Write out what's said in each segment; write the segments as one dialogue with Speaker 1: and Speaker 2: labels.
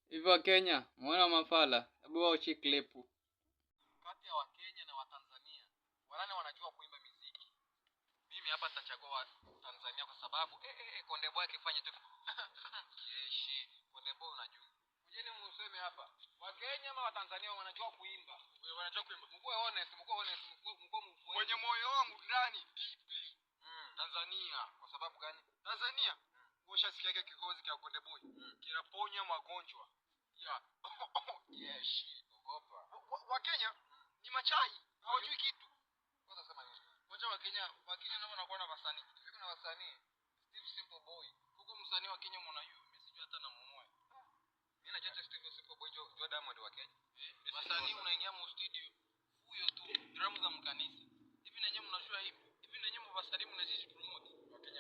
Speaker 1: Hivi Wakenya, muona mafala, hebu waochi klipu.
Speaker 2: Kati ya Wakenya na Watanzania, wanane wanajua kuimba miziki. Mimi hapa nitachagua wa Tanzania kwa sababu Konde Boy akifanya tu jeshi, Konde Boy unajua. Kujeni mseme hapa. Wakenya ama Watanzania wanajua kuimba.
Speaker 3: Wewe wanajua kuimba.
Speaker 2: Mkuwe honest, mkuwe honest, mkuwe mkweli.
Speaker 3: Kwenye moyo wangu ndani deeply Tanzania.
Speaker 2: Kwa sababu gani?
Speaker 3: Tanzania. Ushasikia kile kikohozi cha Konde Boy. Kinaponya magonjwa. Ya. Jeshi.
Speaker 2: Ogopa.
Speaker 3: Wakenya ni machai. Hawajui kitu.
Speaker 2: Kwanza sema nini?
Speaker 1: Wacha Wakenya nao wanakuwa na wasanii.
Speaker 2: Hivi kuna wasanii Steve Simple Boy.
Speaker 1: Huko msanii wa Kenya mnajua, mimi sijui hata na mumoe.
Speaker 2: Mimi najua tu Steve Simple Boy jo Diamond wa Kenya.
Speaker 1: Wasanii unaingia mu studio, fuyo tu drum za mkanisa. Hivi na nyinyi mnajua hivi. Hivi na nyinyi wasanii mnazidi promote.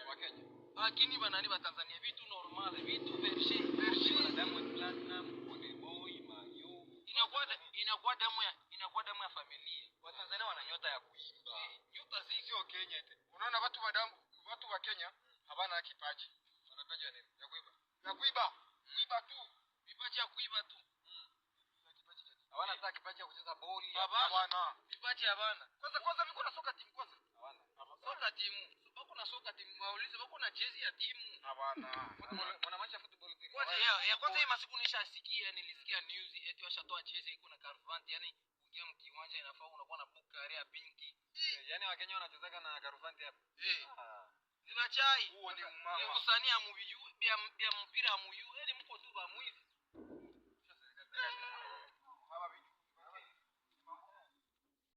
Speaker 2: Wakenya.
Speaker 1: Lakini banani wa Tanzania vitu normal, vitu version,
Speaker 2: Kuna
Speaker 1: version.
Speaker 2: Diamond Platinum, Konde Boy, Mayo.
Speaker 1: Inakuwa damu ya familia.
Speaker 2: Watanzania wana nyota ya kuimba.
Speaker 1: Nyota ziko
Speaker 3: Sio Kenya ete. Unaona watu wa damu, watu wa Kenya hawana kipaji.
Speaker 2: Wanapaji ya nini? Ya kuimba.
Speaker 3: Ya kuiba. Kuiba tu.
Speaker 1: vipaji ya kuiba tu.
Speaker 2: Hawana hata kipaji ya kucheza boli.
Speaker 3: Hawana.
Speaker 1: Vipaji habana.
Speaker 3: Kwanza mimi kuna soka timu kwanza.
Speaker 2: Hawana.
Speaker 1: Soka timu. Bako na soka timu, waulize bako na jezi ya timu.
Speaker 3: Hawana.
Speaker 2: Mwana maisha football team.
Speaker 1: Kwanza ya kwanza hii masiku nishasikia, nilisikia news eti washatoa jezi iko na Carvant, yani kuingia mkiwanja inafaa unakuwa na book ya pinki.
Speaker 2: Yaani Wakenya wanachezaga na Karuvanti hapa.
Speaker 1: Eh,
Speaker 2: Ah.
Speaker 1: ni machai.
Speaker 3: Huo ni
Speaker 1: Ni
Speaker 3: umama.
Speaker 1: usanii amubiyu, bia mpira amuyu, yani mko tu ba mwizi.